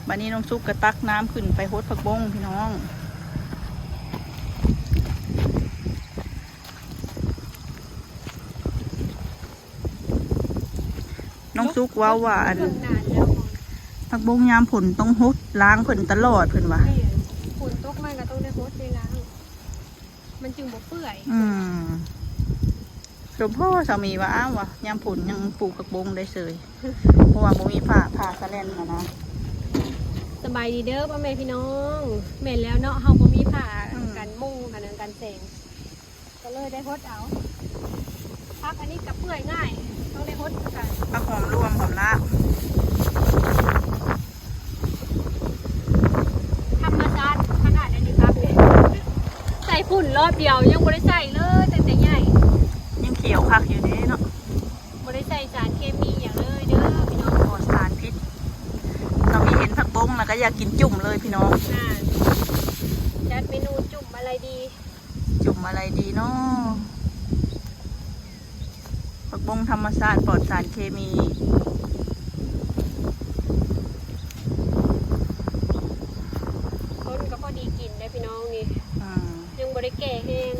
ບັດນີ້ນ້ອງສຸກກໍຕັກນ້ຳຂຶ້ນໄປຫົດຜັກບົ້ງພີ່ນ້ອງ. ນ້ອງສຸກເວົ້າວ່າ ອັນ ເບິ່ງນານແລ້ວ ຜັກບົ້ງຍາມຝົນຕ້ອງຫົດລ້າງເພິ່ນຕະຫຼອດເພິ່ນວ່າ. ແມ່ນ ຝົນຕົກມາກໍຕ້ອງໄດ້ຫົດໄດ້ລ້າງ ມັນຈຶ່ງບໍ່ເປື່ອຍ. ອືມ ສົມພໍ້ສາມີວ່າ ອ້າວ ວ່າຍາມຝົນຍັງປູກຜັກບົ້ງໄດ້ເສີຍ ເພາະວ່າບໍ່ມີຜ້າ ຜ້າສະແລັນຫັ້ນນະ. ສະບາຍດີເດີພໍ່ແມ່ພີ່ນ້ອງ. ແມ່ນແລ້ວເນາະ ເຮົາບໍ່ມີຜ້າ ອືມ ກັນມຸງ ກັນ ກັນແສງ ກໍເລີຍໄດ້ຫົດເອົາ. ຜັກອັນນີ້ກໍເປື່ອຍງ່າຍ ຕ້ອງໄດ້ຫົດຄືກັນ. ຜັກຫອມລວມ ຫອມລາບ ທຳມະຊາດຂະໜາດໃດນີ້ຄັກເດ. ໃສ່ຝຸ່ນລອບດຽວ ຍັງບໍ່ໄດ້ໃສ່ເລີຍ ຕັ້ງແຕ່ໃຫຍ່ ຍັງຂຽວຄັກຢູ່ເດ້ເນາະ. ບໍ່ໄດ້ໃສ່ສານເຄມີຫຍັງເລີຍເດີພີ່ນ້ອງ ປອດສານພິດ. ເຮົາມີເຫັນຜັກບົ້ງແລ້ວກໍຢາກກິນຈຸ້ມເລີຍພີ່ນ້ອງ. ອ່າ ຈັດເມນູຈຸ້ມອະໄລດີ? ຈຸ້ມອະໄລດີເນາະ? ຜັກບົ້ງທຳມະຊາດປອດສານເຄມີ. ຕົ້ນກໍພໍດີກິນໄດ໋ພີ່ນ້ອງນີ້. ອືມ ຍັງບໍ່ໄດ້ແກ່ແຮງ.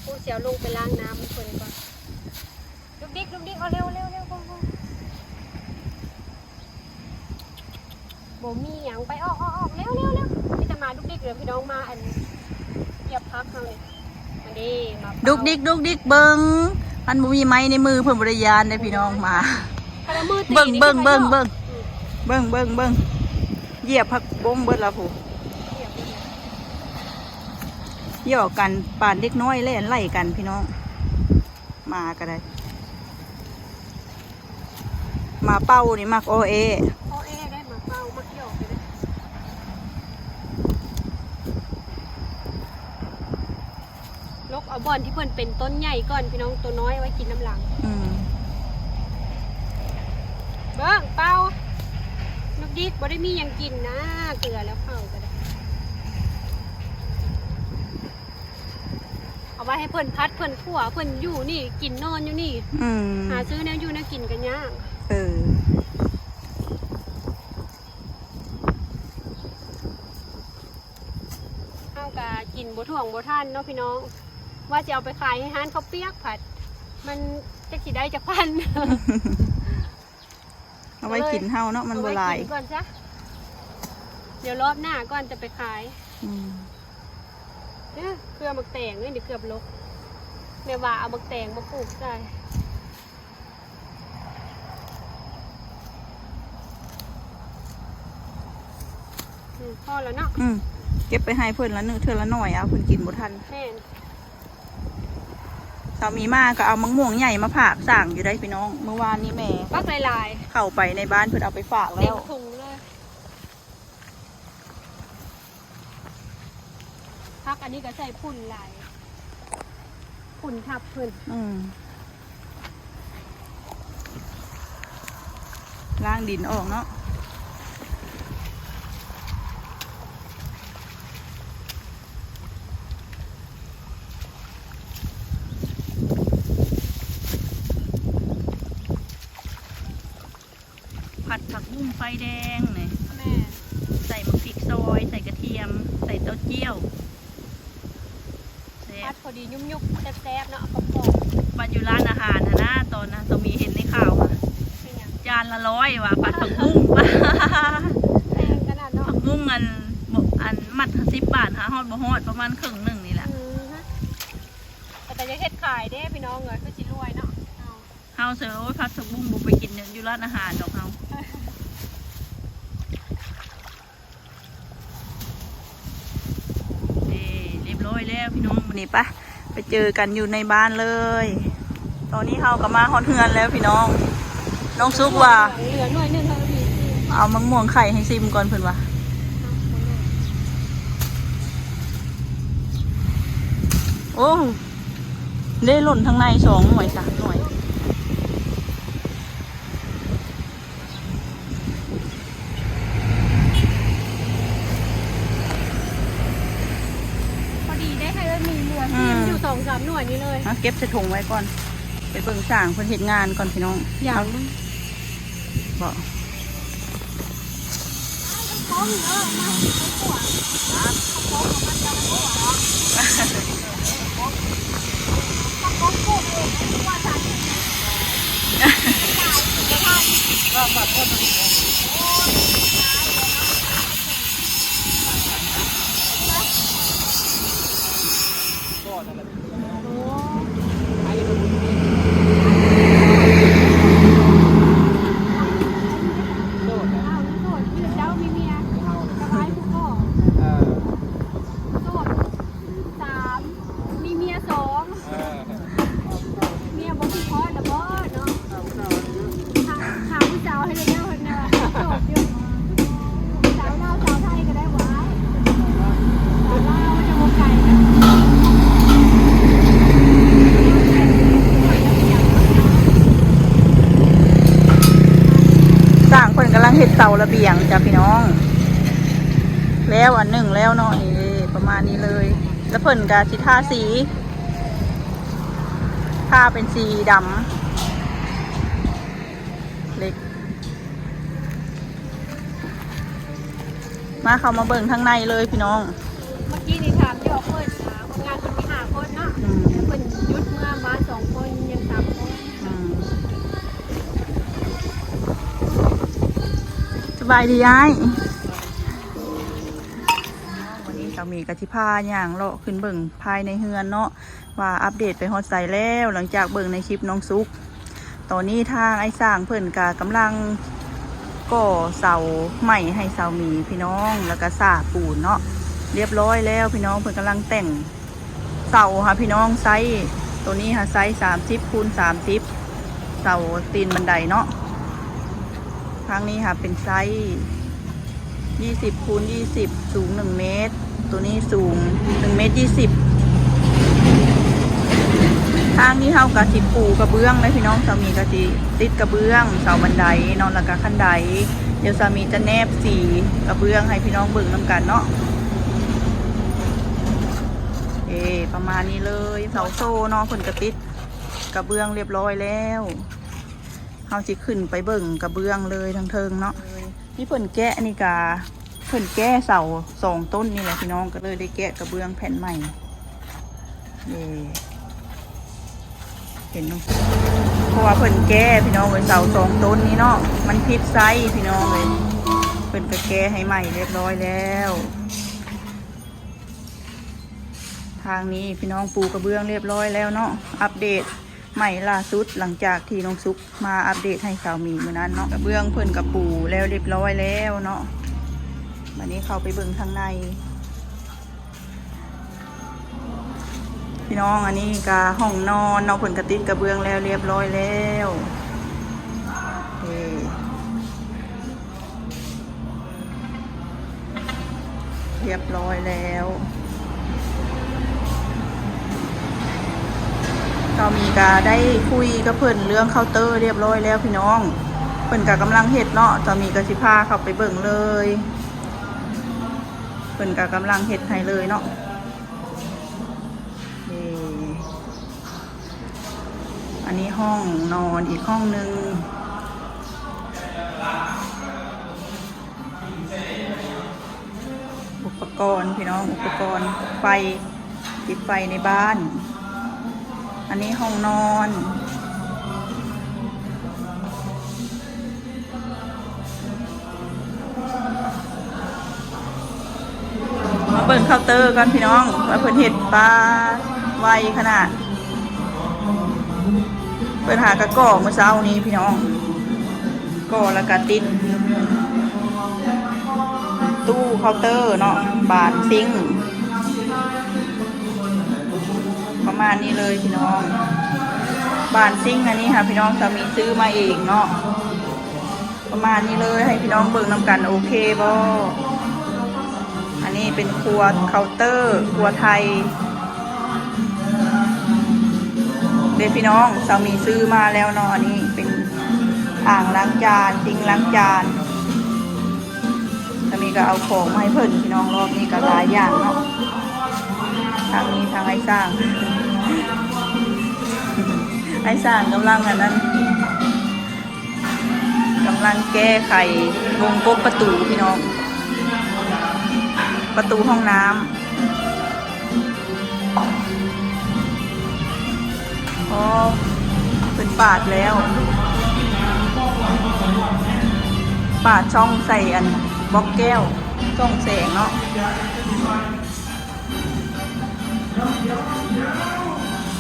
ຜູ້ ຊິເອົາລົງໄປລ້າງນ້ຳໃຫ້ເພິ່ນກ່ອນ. ດຸກດິກ ດຸກດິກ ເອົາເລັວ ເລັວ ເລັວ ເບິ່ງ ເບິ່ງ ບໍ່ມີຫຍັງ ໄປ ອອກ ອອກ ອອກ ເລັວ ເລັວ ເລັວ. ມີແຕ່ໝາດຸກດິກເດີພີ່ນ້ອງ ມາ ອັນ ຢຽບຜັກເຮົານີ້. ອັນນີ້ ມາເປົ່າ ດຸກດິກ ດຸກດິກ ເບິ່ງ ຄັນບໍ່ມີໄມ້ໃນມືເພິ່ນບໍ່ໄດ້ຢ້ານເດ້ພີ່ນ້ອງ. ມາ ຄັນເອົາມືຕີ ເບິ່ງ ນີ້ ເບິ່ງ ເບິ່ງ ເບິ່ງ ອືມ ເບິ່ງ ເບິ່ງ ເບິ່ງ ຢຽບຜັກບົ້ງເບິດລະຜູ້ ຢຽບເບິດລະ. ຫຍອກກັນປານເດັກນ້ອຍແລ່ນໄລ່ກັນພີ່ນ້ອງ. ໝາກໍໄດ້ ໝາເປົ້ານີ້ມັກອໍແອ້ ອໍແອ້ໄດ້ ໝາເປົ້າມັກຫຍອກຢູ່ເດ້. ຫຼົກເອົາບ່ອນທີ່ເພິ່ນເປັນຕົ້ນໃຫຍ່ກ່ອນພີ່ນ້ອງ ໂຕນ້ອຍໄວ້ກິນນຳຫຼັງ. ອືມ ເບິ່ງເປົ້າ ດຸກດິກ ບໍ່ໄດ້ມີຫຍັງກິນນະ ເກືອແລ້ວເຂົ້າກໍໄດ້. ເອົາໄວ້ໃຫ້ເພິ່ນຜັດ ເພິ່ນຂົ້ວ ເພິ່ນຢູ່ນີ້ ກິນນອນຢູ່ນີ້. ອືມ ຫາຊື້ແນວຢູ່ແນວກິນກໍຍາກ. ເອີ ເຮົາກໍກິນບໍ່ຖ້ວງບໍ່ທັນເນາະພີ່ນ້ອງ. ວ່າຊິເອົາໄປຂາຍໃຫ້ຮ້ານເຂົ້າປຽກ ພັດມັນຈັກຊິໄດ້ຈັກພັນ. ເອົາໄວ້ກິນເຮົາເນາະ ມັນບໍ່ຫຼາຍ ເອົາໄວ້ກິນກ່ອນຊະ ດຽວລອບໜ້າກ່ອນຈະໄປຂາຍ. ອືມ ເອີ ເຄືອໝາກແຕງເດ້ ເກືອບລົກ ແມ່ວ່າເອົາໝາກແຕງມາປູກໃສ່. ອືມ ພໍແລ້ວເນາະ. ອືມ ເກັບໄປໃຫ້ເພິ່ນລະໜຶ່ງ ເທື່ອລະໜ້ອຍ ເອົາ ເພິ່ນກິນບໍ່ທັນ. ແມ່ນ. ສາມີມາກໍເອົາໝາກມ່ວງໃຫຍ່ມາຝາກຊ່າງຢູ່ໄດ໋ພີ່ນ້ອງ. ມື້ວານນີ້ແມ່ ບັກຫຼາຍໆ ເຂົ້າໄປໃນບ້ານເພິ່ນເອົາໄປຝາກແລ້ວ ເຕັມຖົງເລີຍ. ຜັກອັນນີ້ກໍໃສ່ຝຸ່ນຫຼາຍ ຝຸ່ນທັບເພິ່ນ. ອືມ ລ້າງດິນອອກເນາະ. ຜັດຜັກບຸ້ງໄຟແດງນີ້ ແມ່ນ ໃສ່ໝາກພິກຊອຍ ໃສ່ກະທຽມ ໃສ່ເຕົ້າຈ້ຽວ ແຊບ. ຜັດພໍດີຫຍຸ້ມໆ ແຊບໆ ເນາະ ກອບໆ. ບັດຢູ່ຮ້ານອາຫານຫັ້ນນະ ຕອນນັ້ນສາມີເຫັນໃນຂ່າວ ເປັນຫຍັງ? ຈານລະຮ້ອຍວ່າ ຜັດຜັກບຸ້ງ ແພງຂະໜາດເນາະ. ຜັກບຸ້ງອັນ ອັນມັດສິບບາດ ຫາຮອດບໍ່ຮອດ ປະມານເຄິ່ງໜຶ່ງນີ້ແຫຼະ. ອືມ ເປັນຕາຢາກເຮັດຂາຍເດ້ພີ່ນ້ອງເອີຍ ຄືຊິລວຍເນາະ. ເຮົາເຊີຍ ໂອ້ຍ ຜັດຜັກບຸ້ງບໍ່ໄປກິນຢູ່ຮ້ານອາຫານດອກເຮົາ. ເອີ ຮຽບຮ້ອຍແລ້ວພີ່ນ້ອງ. ມື້ນີ້ປະ ໄປເຈີກັນຢູ່ໃນບ້ານເລີຍ. ຕອນນີ້ເຮົາກໍມາຮອດເຮືອນແລ້ວພີ່ນ້ອງ. ນ້ອງສຸກວ່າ ເຫຼືອໜ່ວຍໜຶ່ງ ເຮົາມີ ເອົາໝາກມ່ວງໄຂ່ໃຫ້ຊິມກ່ອນເພິ່ນວ່າ. ໂອ້ ເດ້ ຫຼົ່ນທາງໃນສອງໜ່ວຍ ສາມໜ່ວຍ. ພໍດີໄດ້ໃຫ້ເອີ້ນມີເຫຼືອ ອືມ ກິນຢູ່ສອງສາມໜ່ວຍນີ້ເລີຍ. ເອົາເກັບໃສ່ຖົງໄວ້ກ່ອນ ໄປເບິ່ງຊ່າງເພິ່ນເຮັດງານກ່ອນພີ່ນ້ອງ. ຢ່າງ ເອົາ ບໍ່ เมียบ่มีพอดอกบ่เนาะ หา หาผู้สาวให้แล้วเพิ่นน่ะ โสดอยู่ สาวลาวสาวไทยก็ได้หวา สาวลาวจะบ่ไกลนะ ช่างเพิ่นกำลังเฮ็ดเสาระเบียงจ้ะพี่น้อง แล้วอันหนึ่งแล้วเนาะ นี่ประมาณนี้เลย แล้วเพิ่นก็สิทาสี ทาเป็นสีดำ เหล็ก มา เข้ามาเบิ่งข้างในเลยพี่น้อง เมื่อกี้นี่ถามอยู่ว่าเพิ่น อ่า คนงานเพิ่นมีห้าคนเนาะ อืม แต่เพิ่นหยุดเมือมาสองคน ยังสามคน อืม สบายดีอ้าย วันนี้สามีก็สิพาย่างเลาะขึ้นเบิ่งภายในเฮือนเนาะ ว่าอัปเดตไปฮอดไสแล้ว หลังจากเบิ่งในคลิปน้องสุก ตอนนี้ทางอ้ายช่างเพิ่นก็กำลังก่อเสาใหม่ให้สามีพี่น้อง แล้วก็สาปูนเนาะ เรียบร้อยแล้วพี่น้อง เพิ่นกำลังแต่งเสาค่ะพี่น้อง ไซส์ตัวนี้ค่ะ ไซส์สามสิบคูณสามสิบ เสาตีนบันไดเนาะ ทางนี้ค่ะเป็นไซส์ ยี่สิบคูณยี่สิบ สูงหนึ่งเมตร ตัวนี้สูงหนึ่งเมตรยี่สิบ ทางนี้เฮาก็สิปูกระเบื้องเลยพี่น้อง สามีก็สิติดกระเบื้อง เสาบันไดเนาะ แล้วก็คันได เดี๋ยวสามีจะแนบสีกระเบื้องให้พี่น้องเบิ่งนำกันเนาะ เอ้ ประมาณนี้เลย เสาโซ่เนาะ เพิ่นก็ติดกระเบื้องเรียบร้อยแล้ว เฮาสิขึ้นไปเบิ่งกระเบื้องเลยทางเทิงเนาะ ที่เพิ่นแกะนี่กะ เพิ่นแกะเสาสองต้นนี่แหละพี่น้อง ก็เลยได้แกะกระเบื้องแผ่นใหม่ เด้ เห็นเนาะ เพราะว่าเพิ่นแกะพี่น้องเอ้ย เสาสองต้นนี้เนาะ มันผิดไซส์พี่น้องเอ้ย เพิ่นก็แกะให้ใหม่เรียบร้อยแล้ว ทางนี้พี่น้องปูกระเบื้องเรียบร้อยแล้วเนาะ อัปเดตใหม่ล่าสุดหลังจากที่น้องสุกมาอัปเดตให้สาวหมีมื้อนั้นเนาะ กระเบื้องเพิ่นก็ปูแล้วเรียบร้อยแล้วเนาะ บัดนี้เข้าไปเบิ่งข้างใน พี่น้อง อันนี้ก็ห้องนอนเนาะ เพิ่นก็ติดกระเบื้องแล้วเรียบร้อยแล้ว เอ้ เรียบร้อยแล้ว สาวหมีก็ได้คุยกับเพิ่นเรื่องเคาน์เตอร์เรียบร้อยแล้วพี่น้อง เพิ่นก็กำลังเฮ็ดเนาะ สาวหมีก็สิพาเข้าไปเบิ่งเลย เพิ่นก็กำลังเฮ็ดให้เลยเนาะ นี่ อันนี้ห้องนอนอีกห้องหนึ่ง อุปกรณ์พี่น้อง อุปกรณ์ไฟ ติดไฟในบ้าน อันนี้ห้องนอน มาเบิ่งเคาน์เตอร์ก่อนพี่น้อง ว่าเพิ่นเฮ็ด ป๊าด ไวขนาด เพิ่นหากะก่อมื้อเช้านี้พี่น้อง ก่อแล้วกะติด ตู้เคาน์เตอร์เนาะ บานซิงก์ ประมาณนี้เลยพี่น้อง บานซิงก์อันนี้ค่ะพี่น้อง สามีซื้อมาเองเนาะ ประมาณนี้เลย ให้พี่น้องเบิ่งนำกัน โอเคบ่ อันนี้เป็นครัวเคาน์เตอร์ ครัวไทย เด้พี่น้อง สามีซื้อมาแล้วเนาะ อันนี้เป็นอ่างล้างจาน ซิงค์ล้างจาน สามีก็เอาของมาให้เพิ่นพี่น้อง รอบนี้ก็หลายอย่างเนาะ ทางนี้ทางอ้ายช่าง อ้ายช่างกำลังอันนั้น กำลังแก้ไขวงกบประตูพี่น้อง ປະຕູຫ້ອງນ້ຳ. ອໍ ເພິ່ນປາດແລ້ວ ປາດຊ່ອງໃສ່ອັນບລັອກແກ້ວ ຊ່ອງແສງເນາະ.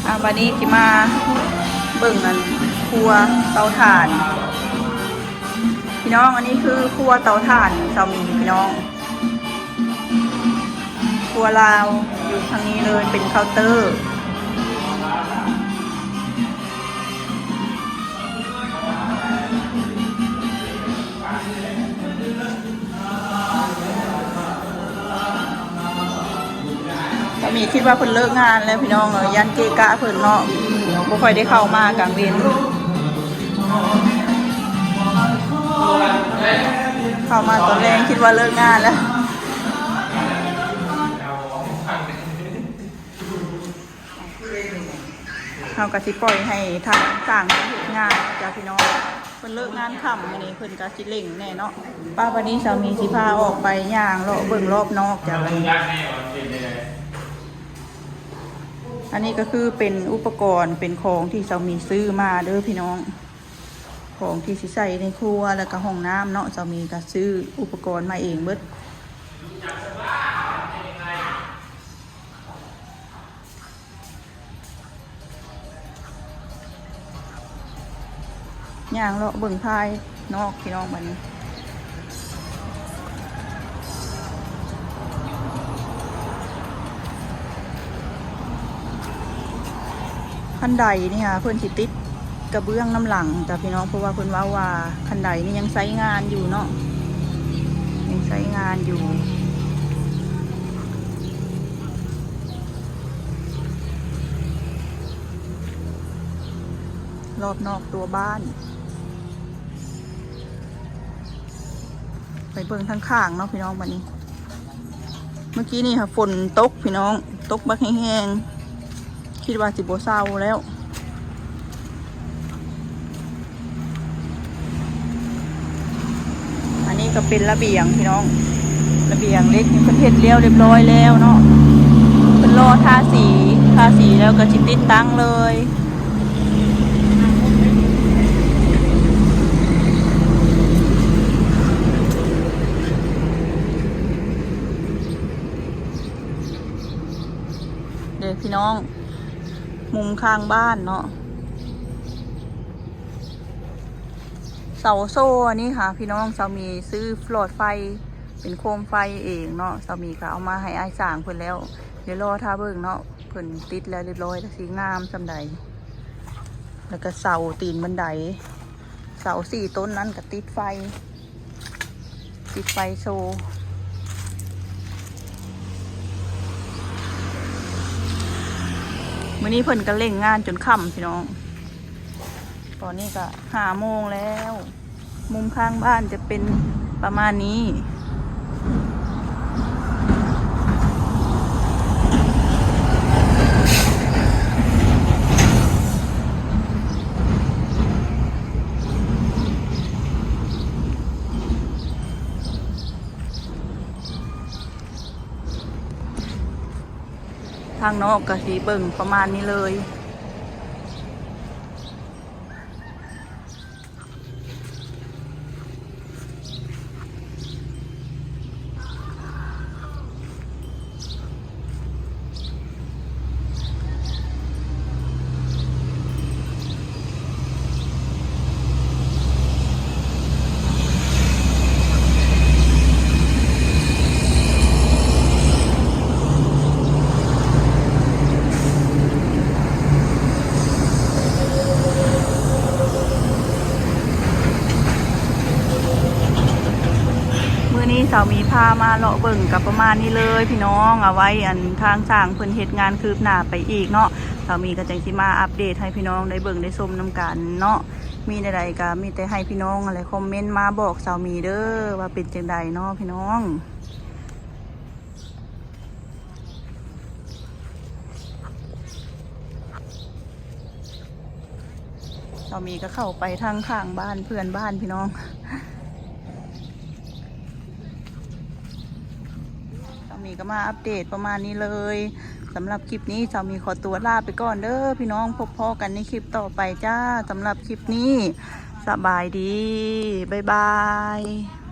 ອ່າ ບາດນີ້ຊິມາເບິ່ງອັນຄົວເຕົາຖ່ານ ພີ່ນ້ອງ. ອັນນີ້ຄືຄົວເຕົາຖ່ານສາວໝີ ພີ່ນ້ອງ. ຄົວລາວຢູ່ທາງນີ້ເລີຍ ເປັນເຄົາເຕີ. ສາມີຄິດວ່າເພິ່ນເລີກງານແລ້ວ ພີ່ນ້ອງເອີຍ, ຢ້ານເກະກະເພິ່ນເນາະ, ບໍ່ຄ່ອຍໄດ້ເຂົ້າມາກາງເວັນ. ເຂົ້າມາຕອນແລງຄິດວ່າເລີກງານແລ້ວ. ເຮົາກໍຊິປ່ອຍໃຫ້ທາງຊ່າງເພິ່ນເຮັດງານເຈົ້າ ພີ່ນ້ອງ. ເພິ່ນເລີກງານຄ່ຳມື້ນີ້ ເພິ່ນກໍຊິເລັ່ງແດ່ເນາະ. ປ້າ ບາດນີ້ສາມີຊິພາອອກໄປຍ່າງເລາະເບິ່ງລອບນອກເຈົ້າ. ອັນນີ້ກໍຄືເປັນອຸປະກອນ ເປັນຂອງທີ່ສາມີຊື້ມາເດີ ພີ່ນ້ອງ. ຂອງທີ່ຊິໃຊ້ໃນຄົວ ແລ້ວກໍຫ້ອງນ້ຳເນາະ, ສາມີກໍຊື້ອຸປະກອນມາເອງເບິດ. ຍ່າງເລາະເບິ່ງພາຍນອກ ພີ່ນ້ອງ. ບັດນີ້ ຄັນໄດນີ້ຫາ ເພິ່ນຊິຕິດກະເບື້ອງນຳຫຼັງເຈົ້າ ພີ່ນ້ອງ, ເພາະວ່າເພິ່ນເວົ້າວ່າຄັນໄດນີ້ຍັງໃຊ້ງານຢູ່ເນາະ, ຍັງໃຊ້ງານຢູ່. ລອບນອກຕົວບ້ານ ໄປເບິ່ງທາງຂ້າງເນາະ ພີ່ນ້ອງ. ບັດນີ້ ເມື່ອກີ້ນີ້ຫາຝົນຕົກ ພີ່ນ້ອງ, ຕົກບັກແຮງໆ, ຄິດວ່າຊິບໍ່ເຊົາແລ້ວ. ອັນນີ້ກໍເປັນລະບຽງ ພີ່ນ້ອງ, ລະບຽງເຫຼັກນີ້ເພິ່ນເຮັດແລ້ວຮຽບຮ້ອຍແລ້ວເນາະ, ເພິ່ນລໍທາສີ, ທາສີແລ້ວກໍຊິຕິດຕັ້ງເລີຍ. ເດ້ພີ່ນ້ອງ, ມຸມຂ້າງບ້ານເນາະ. ເສົາໂສ້ອັນນີ້ຫາ ພີ່ນ້ອງ, ສາມີຊື້ຫຼອດໄຟເປັນໂຄມໄຟເອງເນາະ, ສາມີກໍເອົາມາໃຫ້ອ້າຍຊ່າງເພິ່ນແລ້ວ. ດຽວລໍຖ້າເບິ່ງເນາະ, ເພິ່ນຕິດແລ້ວຮຽບຮ້ອຍ ແລ້ວຊິງາມສ່ຳໃດ. ແລ້ວກໍເສົາຕີນບັນໄດ, ເສົາສີ່ຕົ້ນນັ້ນກໍຕິດໄຟ ຕິດໄຟໂຊ. ມື້ນີ້ເພິ່ນກໍເລັ່ງງານຈົນຄ່ຳ ພີ່ນ້ອງ. ຕອນນີ້ກໍຫ້າໂມງແລ້ວ. ມຸມຂ້າງບ້ານຈະເປັນປະມານນີ້. ທາງນອກກໍຊິເບິ່ງປະມານນີ້ເລີຍ. ມື້ນີ້ສາວມີພາມາເລາະເບິ່ງກໍປະມານນີ້ເລີຍພີ່ນ້ອງ, ເອົາໄວ້ອັນທາງຊ່າງເພິ່ນເຮັດງານຄືບໜ້າໄປອີກເນາະ, ສາວມີກໍຈັ່ງຊິມາອັບເດດໃຫ້ພີ່ນ້ອງໄດ້ເບິ່ງໄດ້ຊົມນຳກັນເນາະ. ມີແນວໃດກໍມີແຕ່ໃຫ້ພີ່ນ້ອງຫັ້ນແຫຼະຄອມເມັນມາບອກສາວມີເດີ ວ່າເປັນຈັ່ງໃດເນາະພີ່ນ້ອງ. ສາວມີກໍເຂົ້າໄປທາງຂ້າງບ້ານເພື່ອນບ້ານພີ່ນ້ອງ. ສາວ มีก็มาอัปเดตประมาณนี้เลย สำหรับคลิปนี้สาวมีขอตัวลาไปก่อนเด้อพี่น้อง พบพ้อกันในคลิปต่อไปจ้า สำหรับคลิปนี้สบายดี บ๊ายบาย